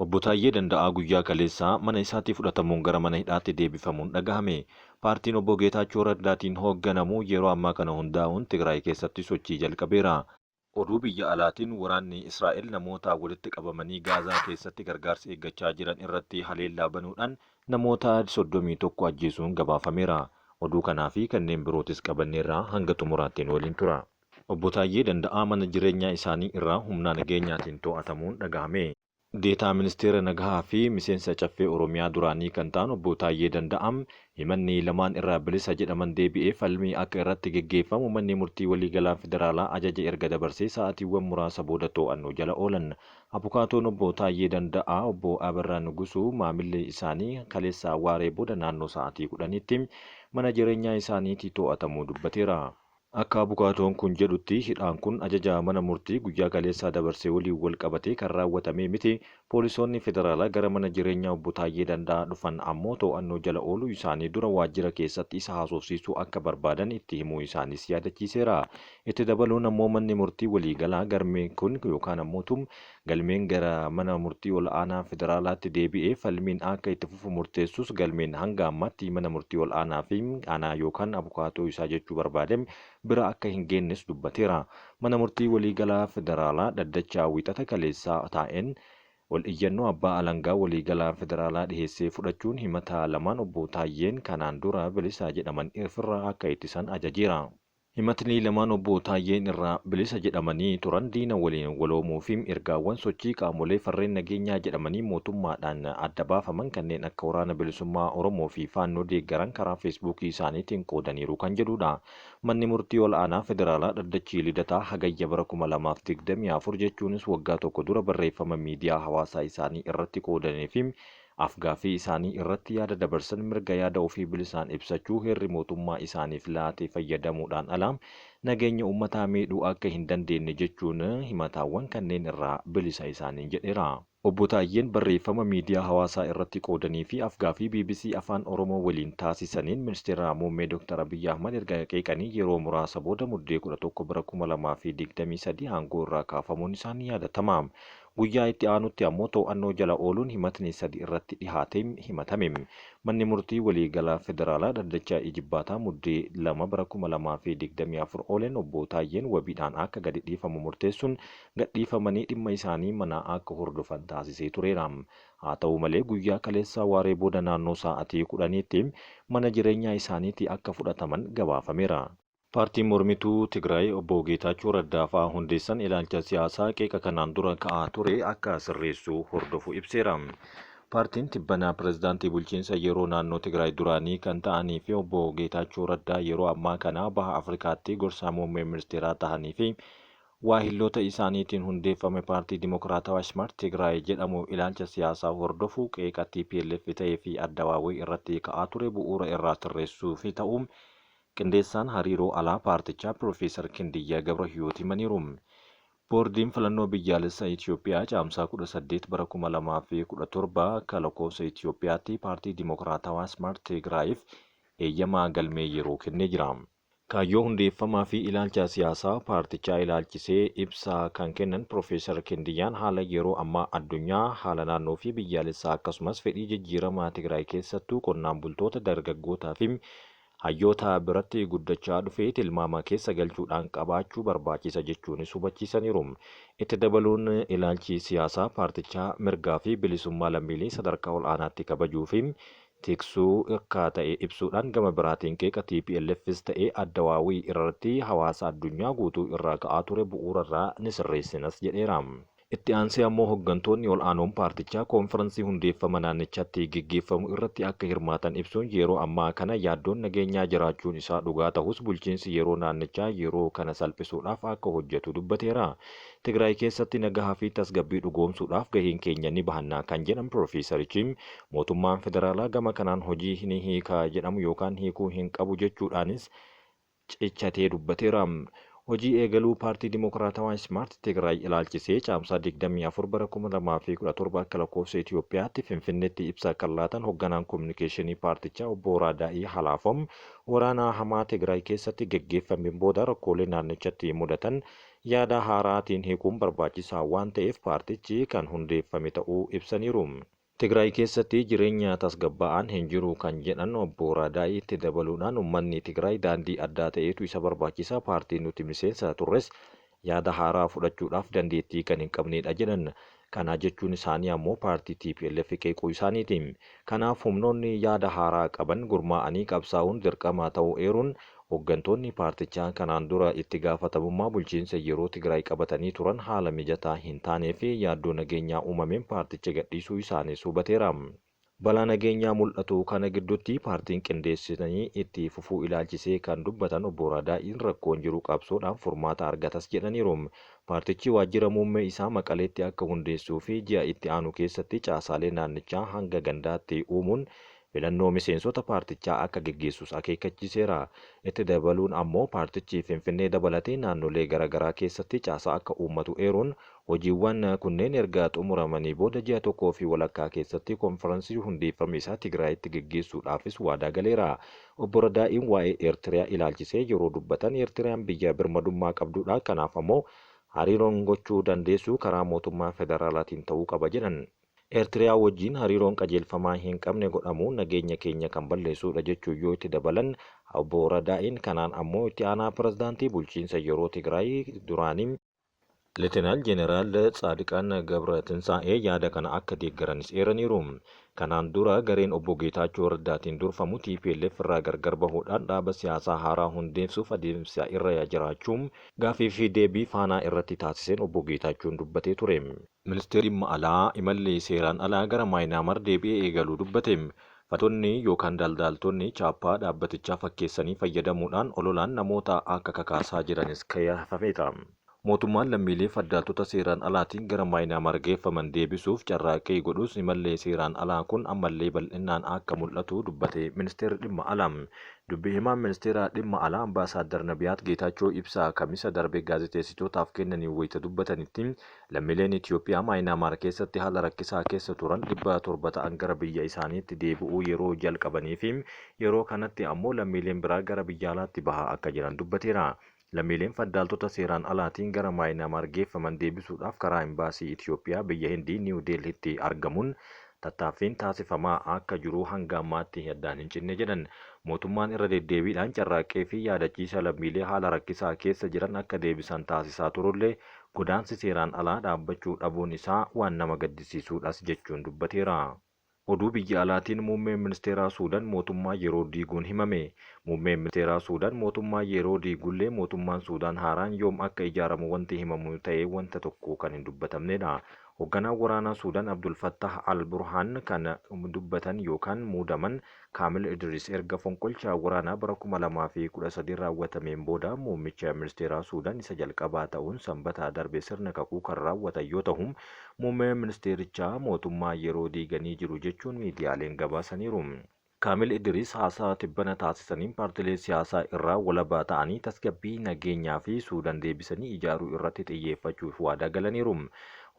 Obbo Taayyee Danda'aa guyyaa kaleessaa mana isaatii fudhatamuun gara mana hidhaatti deebifamuun dhagahame. Paartiin Obbo Geetaachoo Raddaatiin hoogganamu yeroo ammaa kana hundaa'uun Tigraay keessatti sochii jalqabeera. Oduu biyya alaatiin waraanni Israa'el namoota walitti qabamanii Gaazaa keessatti gargaarsa eeggachaa jiran irratti haleellaa banuudhaan namoota 31 ajjeesuun gabaafameera. Oduu kanaa fi kanneen birootis qabanneerra hanga xumuraatti nu waliin tura. Obbo Taayyee Danda'aa mana jireenyaa isaanii irraa humnaa nageenyaatiin to'atamuun dhagahame. Deetaa Ministeera Nagahaa fi miseensa Caffee Oromiyaa duraanii kan ta'an Obbo Taayyee Danda'am himanni lamaan irraa bilisa jedhaman deebi'ee falmii akka irratti geggeeffamu Manni Murtii Waliigalaa Federaalaa ajaja erga dabarsee sa'aatiiwwan muraasa booda to'annoo jala oolan. Abukaatoon Obbo Taayyee Danda'aa Obbo Abarraa Nugusuu maamilli isaanii kaleessa waaree booda naannoo sa'aatii 10tti mana jireenyaa isaaniitii to'atamuu dubbateera. Akka abukaatoon kun jedhutti hidhaan kun ajaja mana murtii guyyaa kaleessaa dabarse waliin wal qabatee kan raawwatamee miti. Poolisoonni federaalaa gara mana jireenyaa Obbo Taayyee Danda'aa dhufan ammoo to'annoo jala ooluu isaanii dura waajjira keessatti isa haasofsiisuu akka barbaadan itti himuu isaaniis yaadachiiseera. Itti dabaluun ammoo manni murtii waliigalaa garmeen kun yookaan ammoo tum Galmeen gara mana murtii ol'aanaa federaalaatti deebi'ee falmiin akka itti fufu murteessus galmeen hanga ammaatti mana murtii ol'aanaa fi aanaa yookaan abukaatoo isaa jechuu barbaade bira akka hin geennes dubbateera. Mana murtii waliigalaa federaalaa dhaddacha Wiixata kaleessaa taa'een ol iyyannoo abbaa alangaa waliigalaa federaalaa dhiheessee fudhachuun himata lamaan obbo Taayyeen kanaan dura bilisa jedhaman ofirraa akka ittisan ajajeera. Himatni lamaan Obbo Taayyeen irraa bilisa jedhamanii turan diina waliin waloomuu fi ergaawwan sochii qaamolee farreen nageenyaa jedhamanii mootummaadhaan adda baafaman kanneen akka Waraana Bilisummaa Oromoo fi Faannoo deeggaran karaa Feesbuukii isaaniitiin qoodaniiru kan jedhuudha. Manni Murtii Ol'aanaa Federaalaa Dhaddachi Lidataa Hagayya bara 2024 jechuunis waggaa tokko dura barreeffama miidiyaa hawaasaa isaanii irratti qoodanii fi Af-gaaffii isaanii irratti yaada dabarsan mirga yaada ofii bilisaan ibsachuu heerri mootummaa isaaniif laate fayyadamuudhaan ala nageenya uummataa miidhuu akka hin dandeenne jechuun himataawwan kanneen irraa bilisa isaaniin jedheera. Obbo Taayyeen barreeffama miidiyaa hawaasaa irratti qoodanii fi af-gaaffii bbc Afaan Oromoo waliin taasisaniin Ministeera Muummee Dr. Abiyyi Ahmad erga qeeqanii yeroo muraasa booda Muddee 11 bara 2023 aangoo irraa kaafamuun isaa ni yaadatama. Guyyaa itti aanutti ammoo to'annoo jala ooluun himatni sadi irratti dhihaatee himatame. Manni Murtii Waliigalaa Federaalaa Dhaddacha Ijibbaataa Muddee 2 bara 2024 ooleen Obbo Taayyeen wabiidhaan akka gadi dhiifamu murteessuun gadhiifamanii dhimma isaanii manaa akka hordofan taasisee tureera. Haa ta'u malee guyyaa kaleessaa waaree booda naannoo saa'atii 10tti mana jireenyaa isaaniitii akka fudhataman gabaafameera. Paartiin mormituu Tigraay Obbo Geetaachoo Raddaa fa'aa hundeessan ilaalcha siyaasaa qeeqa kanaan dura ka'aa ture akka sirreessu hordofu ibseera. Paartiin tibbana pirezidaantii bulchiinsa yeroo naannoo Tigraay duraanii kan ta'anii fi Obbo Geetaachoo Raddaa yeroo ammaa kana Baha Afrikaatti gorsaa muummee ministeeraa tahanii fi waahilloota isaaniitiin hundeeffame Paartii Dimokiraatawaa Smart Tigraay jedhamu ilaalcha siyaasaa hordofu qeeqa tplf ta'ee fi Addawaawii irratti ka'aa ture bu'uura irraa sirreessuufi ta'uu Qindeessaan Hariiroo Alaa paartichaa Piroofeesar Kindiyyaa Gabrahiyoot himaniiru. Boordiin Filannoo Biyyaalessa Itiyoophiyaa Caamsaa 18 bara 2017 akka lakkoofsa Itiyoophiyaatti Paartii Dimokiraatawaa Smart Tigraayiif eeyyama galmee yeroo kennee jira. Kaayyoo hundeeffamaa fi ilaalcha siyaasaa paartichaa ilaalchisee ibsa kan kennan Piroofeesar Kindiyyaan haala yeroo ammaa addunyaa, haala naannoo fi biyyaalessaa akkasumas fedhii jijjiiramaa Tigraay keessattuu qonnaan bultoota, dargaggootaa fi hayyoota biratti guddachaa dhufe tilmaama keessa galchuudhaan qabaachuu barbaachisa jechuunis hubachiisaniiru. Itti dabaluun ilaalchi siyaasaa paartichaa mirgaa fi bilisummaa lammiilee sadarkaa ol'aanaatti kabajuu fi tiksuu akka ta'e ibsuudhaan gama biraatiin qeeqa TPLFs ta'e Addawaawii irratti hawaasa addunyaa guutuu irraa ka'aa ture bu'uurarraa ni sirreessinas jedheera. Itti aansee ammoo hoggantoonni ol'aanoon paartichaa koonfiransii hundeeffama naannichatti geggeeffamu irratti akka hirmaatan ibsuun yeroo ammaa kana yaaddoon nageenyaa jiraachuun isaa dhugaa tahus bulchiinsi yeroo naannichaa yeroo kana salphisuudhaaf akka hojjetu dubbateera. Tigraay keessatti nagahaa fi tasgabbii dhugoomsuudhaaf gaheen keenya ni bahanna kan jedhan Piroofeesarichi mootummaan federaalaa gama kanaan hojii ni hiika jedhamu yookaan hiikuu hin qabu jechuudhaanis cichatee dubbateera. Hojii eegaluu Paartii Dimokiraatawaa Ismaart Tigraay ilaalchisee Caamsaa 24 bara 2017 akka lakkoofsa Itiyoophiyaatti Finfinneetti ibsa kan laatan hogganaan kominikeeshinii paartichaa obbo Raadaa'ii Halaafom waraana hamaa Tigraay keessatti gaggeeffameen booda rakkoolee naannichatti mudatan yaada haaraatiin hiikuun barbaachisaa waan ta'eef paartichi kan hundeeffame ta'uu ibsaniiru. Tigraay keessatti jireenya tasgabbaa'aan hin jiru kan jedhan Obbo Radaa'i itti dabaluudhaan ummanni Tigraay daandii addaa ta'etu isa barbaachisa, paartiin nuti miseensa turres yaada haaraa fudhachuudhaaf dandeettii kan hin qabneedha jedhan. Kana jechuun isaanii ammoo paartii tplf qeequu isaaniiti. Kanaaf humnoonni yaada haaraa qaban gurmaa'anii qabsaa'uun dirqama ta'uu eeruun hoggantoonni paartichaa kanaan dura itti gaafatamummaa bulchiinsa yeroo Tigraay qabatanii turan haala mijataa hin taanee fi yaaddoo nageenyaa uumameen paarticha gadhiisuu isaaniis hubateera. Balaa nageenyaa mul'atu kana gidduutti paartiin qindeessanii itti fufuu ilaalchisee kan dubbatan Obbo Radaa'iin rakkoon jiru qabsoodhaan furmaata argatas jedhaniiru. Paartichi waajjira muummee isaa Maqaleetti akka hundeessuu fi ji'a itti aanu keessatti caasaalee naannichaa hanga gandaatti uumuun filannoo miseensota paartichaa akka geggeessus akeekkachiiseera. Itti dabaluun ammoo paartichi Finfinnee dabalatee naannolee gara garaa keessatti caasaa akka uummatu eeruun, hojiiwwan kunneen erga xumuramanii booda ji'a tokkoo fi walakkaa keessatti konfiransii hundeeffama isaa Tigraayitti geggeessuudhaafis waadaa galeera. Obbo Radaa'iin waa'ee Eertiriyaa ilaalchisee yeroo dubbatan Eertiriyaan biyya birmadummaa qabdudha, kanaaf ammoo hariiroon gochuu dandeessu karaa mootummaa federaalaatiin ta'uu qaba jedhan. Eertiriyaa wajjiin hariiroon qajeelfamaa hin qabne godhamu nageenya keenya kan balleessuudha jechuun yoo itti dabalan Obbo Radaa'iin kanaan ammoo itti aanaa pirezidaantii bulchiinsa yeroo Tigraay duraanii Letenaal Jeneraal Tsaadiqaan Gabra Tinsaa'ee yaada kana akka deeggaranis eeraniiru. Kanaan dura gareen Obbo Geetaachoo Raddaatiin durfamu tplf irraa gargar bahuudhaan dhaaba siyaasaa haaraa hundeessuuf adeemsa irra jiraachuu gaaffii fi deebii Faanaa irratti taasiseen Obbo Geetaachoon dubbatee ture. Ministeerri Dhimma Alaa imalli seeraan alaa gara Maayinaamar deebi'ee eegaluu dubbate. Fattonni yookaan daldaaltonni chaappaa dhaabbatichaa fakkeessanii fayyadamuudhaan ololaan namoota akka kakaasaa jiranis kaafameera. Mootummaan lammiilee faddaaltota seeraan alaatiin gara Maayinaamar geeffaman deebisuuf carraaqqii godhus imalli seeraan alaa kun ammallee bal'innaan akka mul'atu dubbate Ministeerri Dhimma Alaa. Dubbi himaan Ministeera Dhimma Alaa Ambaasaaddar Nabiyaat Geetaachoo ibsa Kamisa darbe gaazexeessitootaaf kennaniin wayita dubbatanitti, lammiileen Itiyoophiyaa Maayinaamaar keessatti haala rakkisaa keessa turan 700 ta'an gara biyya isaaniitti deebi'uu yeroo jalqabaniifi yeroo kanatti ammoo lammiileen biraa gara biyya alaatti bahaa akka jiran dubbateera. Lammiileen faddaaltota seeraan alaatiin gara Maayinaamaar geeffaman deebisuudhaaf karaa Imbaasii Itiyoophiyaa biyya Hindii Niiw Deelhitti argamuun tattaaffiin taasifamaa akka jiru hanga ammaatti addaan hin cinne jedhan. Mootummaan irra deddeebiidhaan carraaqqii fi yaadachiisa lammiilee haala rakkisaa keessa jiran akka deebisan taasisaa turullee godaansi seeraan alaa dhaabbachuu dhabuun isaa waan nama gaddisiisuudhas jechuun dubbateera. Oduu biyya alaatiin Muummeen Ministeeraa Suudan mootummaa yeroo diiguun himame. Muummeen Ministeeraa Suudan mootummaa yeroo diigullee mootummaan Suudaan haaraan yoom akka ijaaramu wanti himamu ta'e wanta tokko kan hin dubbatamnedha. Hogganaan waraanaa Suudan Abdul Fattah Al Burhaan kan dubbatan yookaan muudaman Kaamil Idris erga fonqolcha waraanaa bara 2013 raawwatameen booda muummicha ministeeraa Suudan isa jalqabaa ta'uun Sanbata darbe sirna kakuu kan raawwatan yoo tahu, muummeen ministeerichaa mootummaa yeroo diiganii jiru jechuun miidiyaaleen gabaasaniiru. Kaamil Idris haasaa tibbana taasisaniin paartilee siyaasaa irraa walaba ta'anii tasgabbii, nageenyaa fi Suudan deebisanii ijaaruu irratti xiyyeeffachuuf waadaa galaniiru.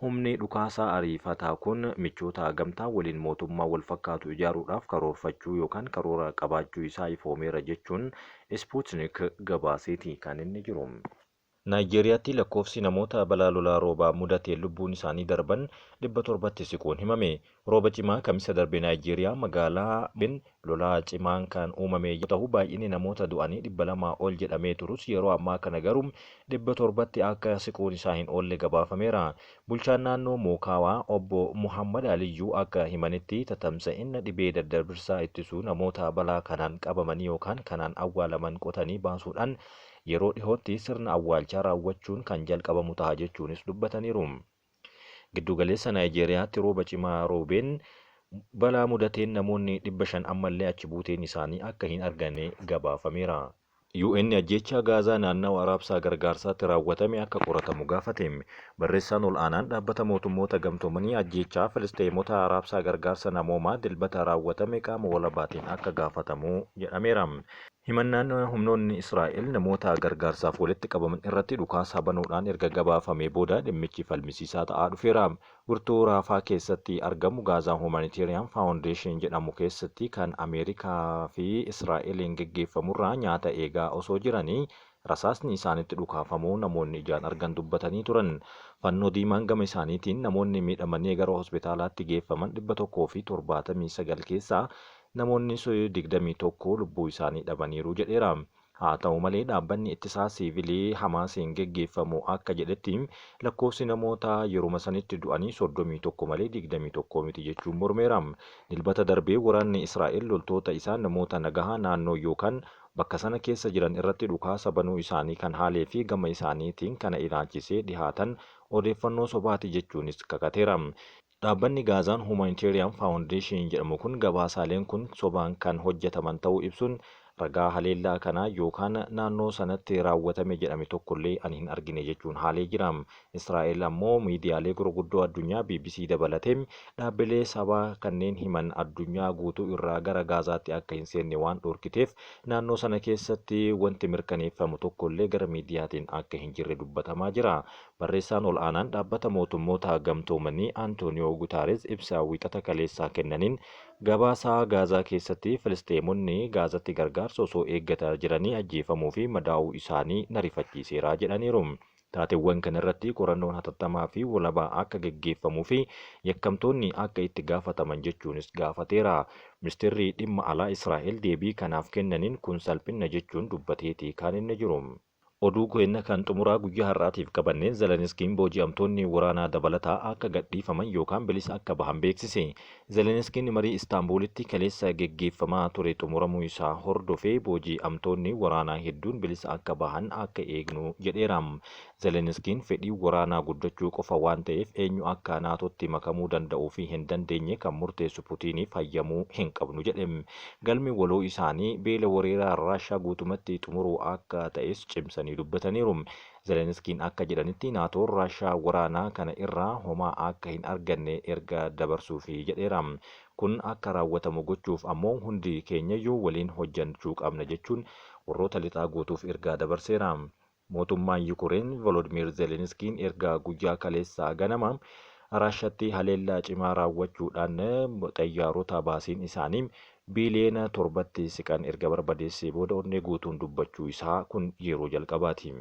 Humni dhukaasaa ariifataa kun michoota gamtaa waliin mootummaa walfakkaatu ijaaruudhaaf karoorfachuu yookaan karoora qabaachuu isaa ifoomeera jechuun Sputnik gabaaseeti kan inni jiru. Naayijeeriyaatti lakkoofsi namoota balaa lolaa roobaa mudateen lubbuun isaanii darban 700tti siquun himame. Rooba cimaa Kamisa darbe Naayijeeriyaa magaalaa lolaa cimaan kan uumame yoo tahu baay'inni namoota du'anii 200 ol jedhamee turus yeroo ammaa kana garuu 700tti akka siquun isaa hin oolle gabaafameera. Bulchaan naannoo Mookaawaa Obbo Muhaammad Aliyyuu akka himanitti tatamsa'inna dhibee daddarbirsaa ittisuu namoota balaa kanaan qabamanii yookaan kanaan awwaalaman qotanii baasuudhaan yeroo dhihootti sirna awwaalchaa raawwachuun kan jalqabamu taha jechuunis dubbataniiru. Giddugaleessa Naayijeeriyaatti rooba cimaa roobeen balaa mudateen namoonni 500 ammallee achi buuteen isaanii akka hin arganne gabaafameera. UN ajjeechaa Gaazaa naannawa raabsaa gargaarsaatti raawwatame akka qoratamu gaafate. Barreessaan ol-aanaan Dhaabbata Mootummoota Gamtoomanii ajjeechaa Filisxeemota raabsaa gargaarsa namoomaa Dilbata raawwatame qaama walabaatiin akka gaafatamu jedhameera. Himannaan humnoonni Israa'el namoota gargaarsaaf walitti qabaman irratti dhukaasa banuudhaan erga gabaafamee booda dhimmichi falmisiisaa ta'aa dhufeera. Wirtuu Raafaa keessatti argamu Gaazaa Humanitarian Foundation jedhamu keessatti kan Ameerikaa fi Israa'eliin geggeeffamurraa nyaata eegaa osoo jiranii rasaasni isaanitti dhukaafamuu namoonni ijaan argan dubbatanii turan. Fannoo Diimaan gama isaaniitiin namoonni miidhamanii gara hospitaalaatti geeffaman 179 keessaa namoonni 21 lubbuu isaanii dhabaniiru jedheera. Haa ta'u malee dhaabbanni ittisaa siivilii Hamaasiin geggeeffamu akka jedhetti lakkoofsi namoota yeruma sanitti du'anii 31 malee 21 miti jechuun mormeera. Dilbata darbee waraanni Israa'el loltoota isaa namoota nagahaa naannoo yookaan bakka sana keessa jiran irratti dhukaasa banuu isaanii kan haalee fi gama isaaniitiin kana ilaalchisee dhihaatan odeeffannoo sobaati jechuunis kakateera. Dhaabbanni Gaazaan Humanitarian Foundation jedhamu kun gabaasaaleen kun sobaan kan hojjetaman ta'uu ibsuun ragaa haleellaa kanaa yookaan naannoo sanatti raawwatame jedhame tokkollee ani hin argine jechuun haalee jira. Israa'el ammoo miidiyaalee gurguddoo addunyaa BBC dabalatee dhaabbilee sabaa kanneen himan addunyaa guutuu irraa gara Gaazaatti akka hin seenne waan dhorkiteef naannoo sana keessatti wanti mirkaneeffamu tokkollee gara miidiyaatiin akka hin jirre dubbatamaa jira. Barreessaan ol-aanaan Dhaabbata Mootummoota Gamtoomanii Antooniyoo Gutaareez ibsa Wiixata kaleessaa kennaniin, gabaasaa Gaazaa keessatti Filisxeemonni Gaazatti gargaarsa osoo eeggataa jiranii ajjeefamuu fi madaa'uu isaanii na rifachiiseera jedhaniiru. Taateewwan kana irratti qorannoon hatattamaa fi walabaa akka geggeeffamuu fi yakkamtoonni akka itti gaafataman jechuunis gaafateera. Ministeerri Dhimma Alaa Israa'el deebii kanaaf kennaniin kun salphinna jechuun dubbateeti kan inni jiru. Oduu keenna kan xumuraa guyyaa har'aatiif qabanneen Zeleniskiin booji'amtoonni waraanaa dabalataa akka gadhiifaman yookaan bilisa akka bahan beeksise. Zeleniskiin marii Istaanbuulitti kaleessa geggeeffamaa ture xumuramuu isaa hordofee booji'amtoonni waraanaa hedduun bilisa akka bahan akka eegnu jedheera. Zeleniskiin fedhiin waraanaa guddachuu qofa waan ta'eef eenyu akka NATOtti makamuu danda'uu fi hin dandeenye kan murteessu Putiiniif hayyamuu hin qabnu jedhe. Galmi waloo isaanii beela wereeraa Raashaa guutumatti xumuruu akka ta'es cimsanii dubbataniiru. Zeleniskiin akka jedhanitti NATOn Raashaa waraanaa kana irraa homaa akka hin arganne erga dabarsuufi jedheera. Kun akka raawwatamu gochuuf ammoo hundi keenyayyuu waliin hojjachuu qabna jechuun warroota lixaa guutuuf ergaa dabarseera. Mootummaan Yukureen Volodmiir Zeleniskiin erga guyyaa kaleessaa ganama Raashatti haleellaa cimaa raawwachuudhaan xayyaarota baasiin isaanii biiliyoona 7tti siqan erga barbadeessee booda onnee guutuun dubbachuu isaa kun yeroo jalqabaati.